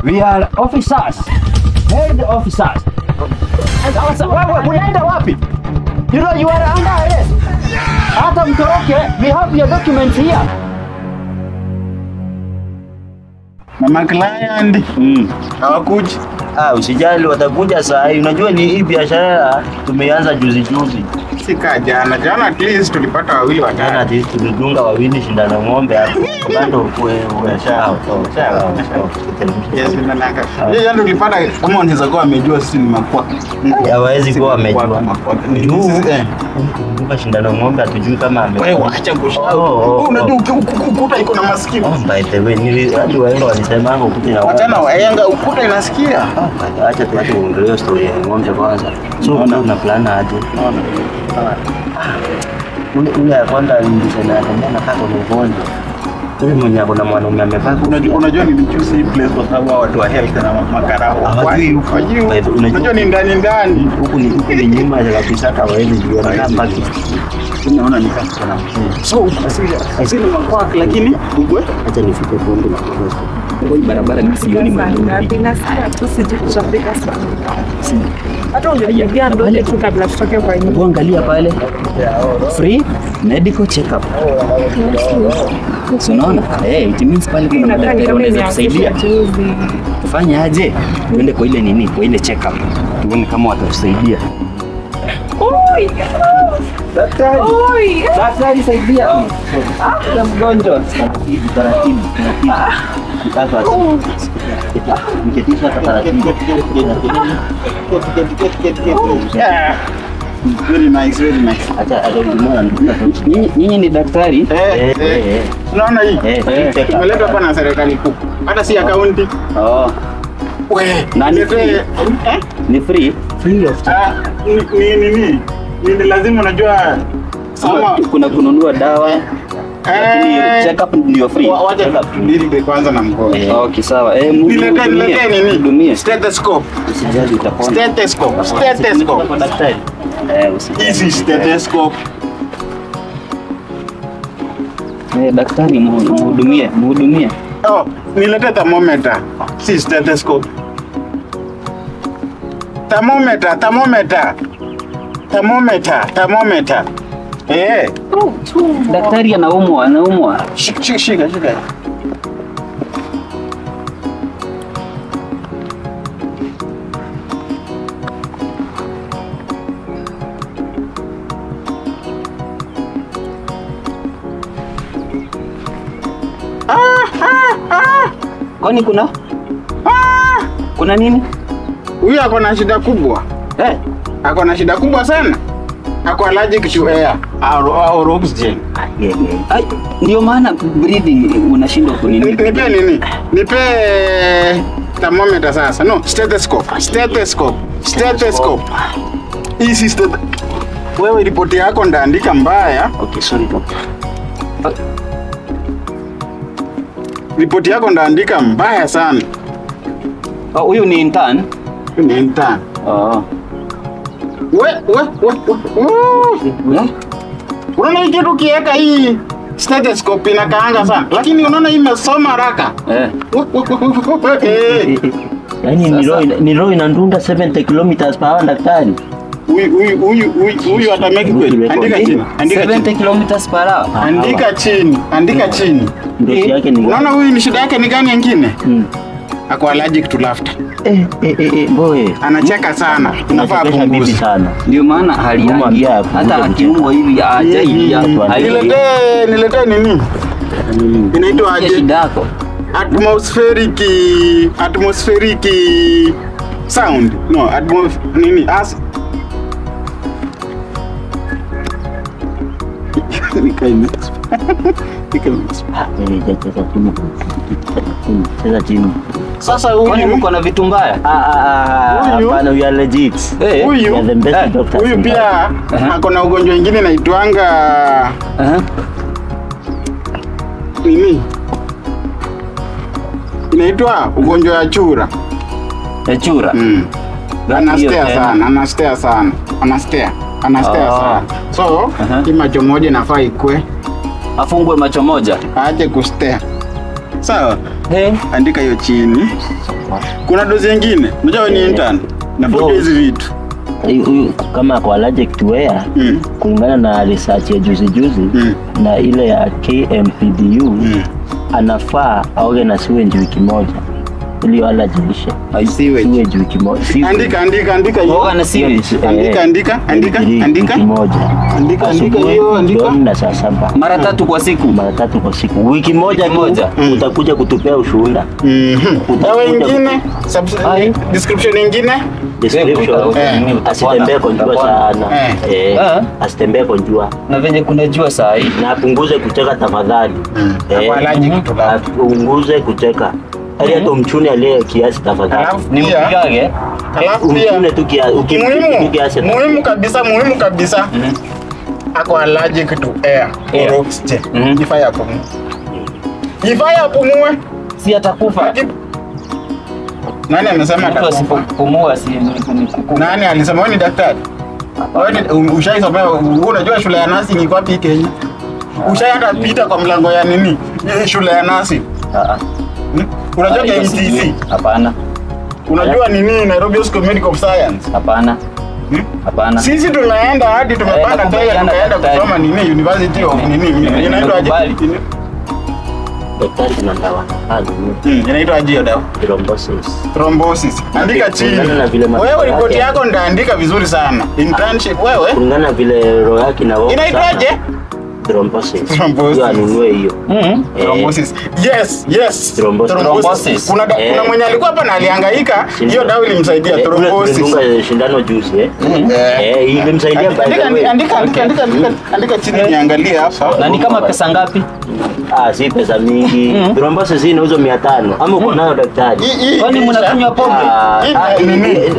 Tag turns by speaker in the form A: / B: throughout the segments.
A: We are officers. Head officers. And also, wewe unaenda wapi? You know you are under arrest. Hata mtoroke, we have your documents here.
B: Mama client hawakuji.
C: Ah, usijali watakuja saa hii. Unajua ni hii biashara tumeanza juzi juzi.
B: Sika jana. Jana at least tulipata wawili
C: Jana
B: watatu.
C: at least tulidunga wawili shindano ng'ombe hapo. Bado kwa sawa. Sawa.
B: Yes, ndio. Yeye jana tulipata kama wanaweza kuwa wamejua sisi ni makwaka.
C: Hawawezi kuwa wamejua.
B: Ni sisi eh.
C: Kumbuka shindano ng'ombe hatujui kama ame.
B: Wewe acha kushout.
C: Oh, oh,
B: Wewe unajua ukuta iko na masikio.
C: Oh, by the way, nili hadi wahenga walisema ukuta ina.
B: Wachana wahenga, ukuta inasikia.
C: Oh, acha tuache uongelee story ya ng'ombe kwanza. So una plan aje?
B: Unaona?
C: Ule ule ya kwanza nilisema anatembea kama mgonjwa. Ule mwenye ako na mwanaume amevaa kofia.
B: Unajua nilichoose hii place kwa sababu hawa watu wa health na makarao.
C: Hawajui huku.
B: Hawajui.
C: By the way,
B: Unajua ni ndani ndani.
C: Huku ni nyuma ya kabisa, hata hawawezi jua na kama
B: Unaona ni kama kuna mzee. So sisi ni makwaka lakini ugwe.
C: Acha nifike pombe na kukosa.
A: Kwa hii barabara ni sioni malori.
D: Nasikia tu sijui tutafika saa ngapi. Hata ungepigia ndole tu kabla tutoke kwa nyumba.
A: Angalia pale. Free medical check up. So unaona? Eh, it means pale kuna
D: Inakaa ni
A: madaktari
D: kama
A: wanaweza
D: imeanzishwa
A: kusaidia.
D: juzi.
A: Tufanye aje? Tuende kwa ile nini, kwa ile check up. Tuone kama watatusaidia.
D: Oi!
A: Daktari.
D: Oi!
A: Daktari saidia. Ah, mgonjwa.
C: Taratibu taratibu taratibu. Sasa mketisha taratibu.
B: Yeah. Very nice, very nice.
C: Acha acha mwana.
A: Nyinyi ni daktari?
B: Eh,
C: Eh,
B: eh. Unaona hii?
C: Eh, free check up.
B: Tumeletwa hapa na serikali kuu. Hata si ya kaunti.
A: Oh,
B: We,
A: Na ni
B: niletee-
A: free?
B: Eh?
A: Ni free?
C: Free of charge.
B: Ah, ni lazima unajua sama
A: Kuna kununua dawa lakini
B: Eh,
A: check up ndio free.
B: wacha tudili kwanza na mgonjwa.
A: Okay, sawa. Eh,
B: Niletee niletee nini?
A: Mhudumie.
B: Stethoscope.
C: Usijali utapona.
B: Stethoscope. Stethoscope.
C: Kwa daktari. Eh, usijali.
B: Hizi stethoscope.
A: Eh, daktari mhudumie, mhudumie.
B: Oh, nilete thermometer. Si stethoscope. Thermometer, thermometer. Thermometer, thermometer. Eh,
D: Oh, tumbo.
A: Daktari anaumwa, anaumwa.
B: shika shika shika shika.
A: Kwani kuna kuna nini?
B: Huyu ako na shida kubwa.
A: Eh,
B: Ako na shida kubwa sana. Ako allergic to air or oxygen.
C: Yeah, yeah.
A: ai, ndio maana breathing unashindwa kunini.
B: Nipe nini? Nipe thermometer sasa. No, stethoscope. Stethoscope. Stethoscope. Hii si Wewe ripoti yako ndaandika mbaya.
C: Okay, sorry doctor.
B: Ripoti yako ndaandika mbaya sana.
A: Oh, huyu ni intern.
B: Ni intern.
A: Oh.
B: We, we, we, we.
A: Eh?
B: Unaona hii kitu ukiweka hii stethoscope inakaanga sana. Lakini unaona hii imesoma haraka.
A: Eh.
B: Eh.
C: Yaani ni roho inandunda 70 kilometers per hour daktari.
B: Huyu huyu huyu huyu huyu atameki kweli. Andika chini. Andika
A: 70
B: chini.
A: kilometers per hour.
B: Andika chini. Andika chini.
C: Ndoto yake ni
B: Unaona huyu ni shida yake ni gani nyingine?
C: Mm.
B: Ako allergic to laughter.
C: Eh, eh, eh, eh, boy.
B: Anacheka sana. Inafaa
C: Unachekesha bibi
B: apunguze.
C: sana.
A: Ndio maana hali yake
C: Mwambie apunguze
A: hata akiumwa hivi hajailia.
B: Niletee niletee nini? Inaitwa aje?
A: Shida yako.
B: Atmospheric sound. No, nini? As
C: Cheza chini. Cheza chini.
B: Sasa
A: Kwani
B: huyu
A: mko na vitu mbaya?
C: Ah, ah, ah,
B: Huyu-
C: hapana, we are legit.
A: Eh.
B: Huyu
C: We are the best
A: Eh,
C: doctors
B: huyu
C: in
B: pia
A: Aha.
B: ako na ugonjwa ingine naitwanga
A: Aha.
B: nini? Inaitwa ugonjwa ya chura.
A: Ya chura. Gani hiyo
B: Anastea
A: tena?
B: sana, anastea sana, anastea, anastea
A: Ah.
B: sana. So,
A: Aha.
B: hii macho moja inafaa ikwe,
A: Afungwe macho moja.
B: aache kustea. Sawa. Andika hiyo chini. Kuna dozi nyingine. Unajua wewe ni intern. Na hizi vitu.
C: Huyu kama kwa allergic to air, kulingana na research ya juzi juzi na ile ya KMPDU, anafaa aoge na sewage wiki moja ili allergy ishe. Sewage wiki moja.
B: Andika hiyo.
A: Oga na sewage.
B: Andika.
C: Wiki moja.
B: Andika hiyo, andika.
C: Na saa 7.
A: Mara 3 kwa siku.
C: Mara 3 kwa siku. Wiki moja utakuja kutupea ushuhuda.
B: Dawa nyingine, description nyingine.
C: Description. Asitembee kwa jua sana. Asitembee kwa jua.
A: Na venye kuna jua saa hii.
C: Na apunguze kucheka tafadhali. Apunguze kucheka. Hata tumchune aliye kiasi tafadhali.
A: Nimpigage.
B: Alafu pia
C: umchune tu kiasi, ukimchune kiasi.
B: Muhimu kabisa. Ako allergic to air or oxygen. Ifaa apumue. Ifaa apumue.
A: Si atakufa.
B: Nani amesema atakufa?
A: Asipopumua si ni kukufa.
B: Nani alisema? Wewe ni daktari? Wewe ushaisomea, unajua shule ya nursing iko wapi Kenya? Ushaenda pita kwa mlango ya nini? Shule ya nursing. Unajua KMTC?
A: Hapana.
B: Unajua nini Nairobi School of Medical Science?
A: Hapana. Hapana.
B: Sisi tunaenda hadi tumepanda ndege tukaenda kusoma nini University of nini inaitwa aje?
C: Daktari kuna dawa.
B: Inaitwa aje hiyo dawa?
C: Thrombosis.
B: Thrombosis. Andika chini. Wewe report yako ndaandika vizuri sana. Internship wewe.
C: Kulingana vile roho yake na wewe.
B: Inaitwa aje?
C: Thrombosis. Thrombosis. Anunue hiyo.
B: Thrombosis. Yes.
C: Thrombosis.
B: Kuna mwenye alikuwa hapa na alihangaika, hiyo dawa ilimsaidia thrombosis.
C: Nilidunga shindano juzi ilimsaidia by the way.
B: Andika chini niangalie hapa.
A: Na ni kama pesa ngapi?
C: Si pesa mingi. Thrombosis hii inauzwa 500. Ama uko nayo daktari?
A: Kwani mnakunywa pombe?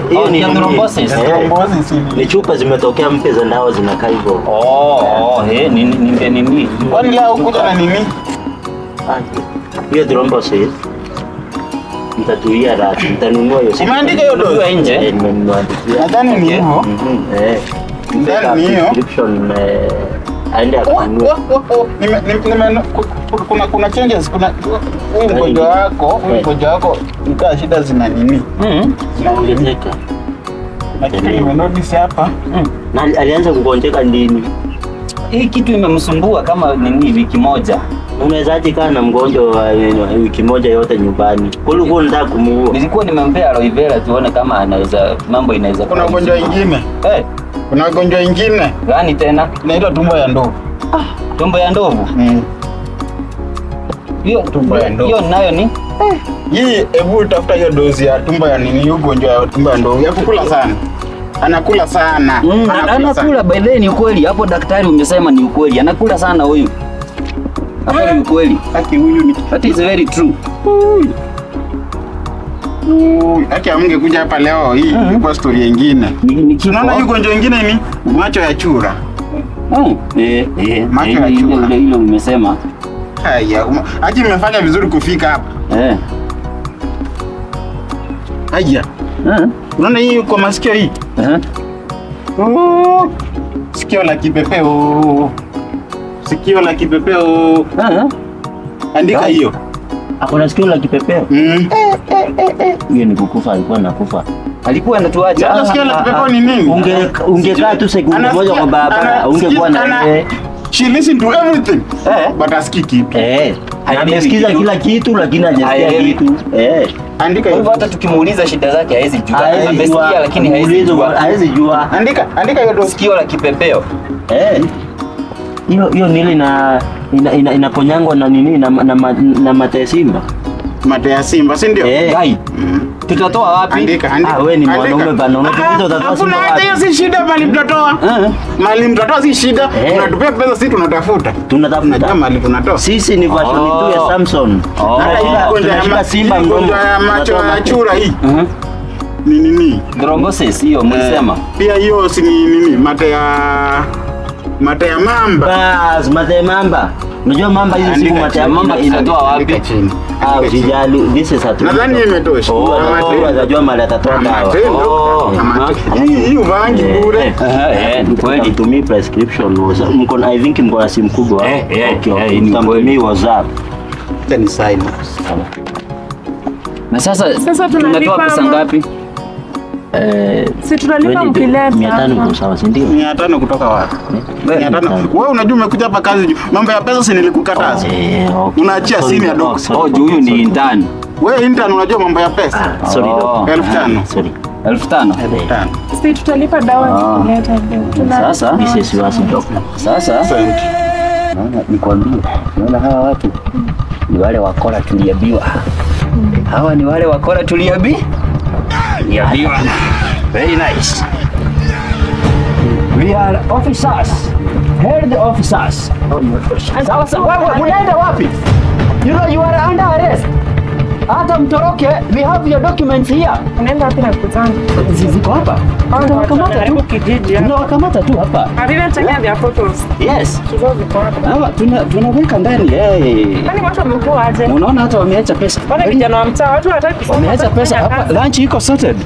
C: Hiyo ni
A: thrombosis.
B: Thrombosis
C: ni chupa zimetokea mpya za dawa zinakaa hivyo.
A: Nini?
B: Kwani leo ukuja na nini?
C: Hiyo thrombosis nitatuia rati, nitanunua hiyo.
B: Umeandika hiyo dozi
A: nje?
C: Nimeandikia.
B: Nadhani ni hivyo. Nadhani ni hiyo.
C: Description aende akanunue.
B: Kuna changes, kuna huyu mgonjwa wako nikaa shida zina nini?
C: Zinaongezeka.
B: Lakini nimenotice hapa.
C: Na alianza kugonjeka ndini.
A: Hii kitu imemsumbua kama nini wiki moja.
C: Unawezaje kaa na mgonjwa wa wiki moja yote nyumbani? Kulikuwa unataka kumuua.
A: Nilikuwa nimempea aloe vera tuone kama anaweza mambo inaweza.
B: Kuna ugonjwa mwingine. Kuna ugonjwa mwingine.
A: Gani tena?
B: Inaitwa tumbo ya ndovu.
A: Tumbo ya ndovu? Hiyo
B: tumbo ya ndovu.
A: Hiyo nayo ni?
B: Hii hebu tafuta hiyo dozi ya tumbo ya nini, ugonjwa ya tumbo ya ndovu. Ya kukula sana. Anakula sana.
A: Anakula by the way ni ukweli. Hapo daktari umesema ni ukweli. Anakula sana huyu. Hapo ni ukweli.
B: Haki huyu ni
A: that is very true.
B: Haki amngekuja hapa leo hii ilikuwa story nyingine. Tunaona huyu ugonjwa mwingine ni macho ya chura. Macho ya chura.
A: Ile umesema.
B: Haya, haki mmefanya vizuri kufika hapa. Haya. Unaona hii kwa masikio hii? Sikio la kipepeo. Sikio la kipepeo. Andika hiyo.
C: Akona sikio la kipepeo? Hiyo ni kukufa, alikuwa anakufa.
A: Alikuwa anatuacha.
B: Sikio la kipepeo ni nini?
C: Ungekaa tu sekunde moja kwa barabara, ungekuwa na
B: She listen to everything. But asikii kitu.
C: Amesikiza kila kitu lakini hajasikia kitu.
B: Andika
A: hiyo. Hata tukimuuliza shida zake haezi jua. Amesikia lakini haezi jua.
C: Haezi jua.
B: Andika hiyo
A: sikio la kipepeo.
C: Hiyo nili na inaponyangwa na nini na mate ya simba.
B: Mate ya simba, si ndio?
A: Gai. Tutatoa wapi?
B: Andika.
C: Wewe ni mwanaume bana, unatuuliza utatoa simba wapi?
B: Hakuna hiyo si shida mali mtatoa. Mali mtatoa si shida. Unatupea pesa sisi tunatafuta.
C: Tunatafuta.
B: Mali tunatoa.
C: Sisi ni version 2 ya Samson. Tunashika simba mdomo.
B: Ya macho ya chura hii. Ni nini?
A: Thrombosis hiyo mlisema.
B: Pia hiyo si nini? Mate ya mamba.
C: Bas, mate ya mamba. Unajua mamba hizo siku mate ya mamba
A: inatoa wapi?
C: Usijali, this is a truth.
B: Nadhani imetosha.
C: Unajua mali atatoa dawa.
B: Hii uvangi bure.
C: Kweli tumii prescription WhatsApp. Mko I think mko na simu kubwa. Okay. Mtumii WhatsApp.
B: Then sign.
C: Sawa.
E: Na sasa
D: Sasa tunalipa
E: tunatoa pesa
D: ama?
E: ngapi?
D: Si tunalipa mkileta.
C: 500 iko sawa, si ndio?
B: 500 kutoka wapi? 500. Wewe unajua umekuja hapa kazi juu. Mambo ya pesa si nilikukataza.
C: Okay.
B: Unaachia
C: Sorry,
B: simu ya
C: doc.
B: doc.
C: Sorry,
E: Oh, juu huyu ni
C: sorry.
E: intern.
B: Wewe intern unajua mambo ya pesa.
C: Sorry, doc.
B: 5,000.
C: Sorry.
E: 5,000.
B: Tano.
D: Si tutalipa dawa mkileta.
E: Sasa
C: Mimi siwasi doc.
E: sasa
B: Asante.
E: naona nikwambie, naona hawa watu ni wale wakora tuliambiwa. Hawa ni wale wakora tuliambiwa. Very nice. We are officers. Head officers.
A: Sasa wewe unaenda wapi? You know you are under arrest. Hata mtoroke, we have your documents here.
D: Unaenda wapi na kutanga?
E: Ziko hapa. Tunawakamata tu.
D: Kijiji.
E: Tunawakamata tu hapa.
D: I've even taken their photos.
E: Yes.
D: Tuzo ziko hapa.
E: Hawa tunaweka ndani. Hey.
D: Kwani watu wamekuwa aje?
E: Na unaona hata wameacha pesa.
D: Wale vijana wa mtaa watu hawataki kusoma.
E: Wameacha
D: hawataki
E: pesa
D: kufanya
E: hapa.
D: kazi.
E: Lunch iko sorted.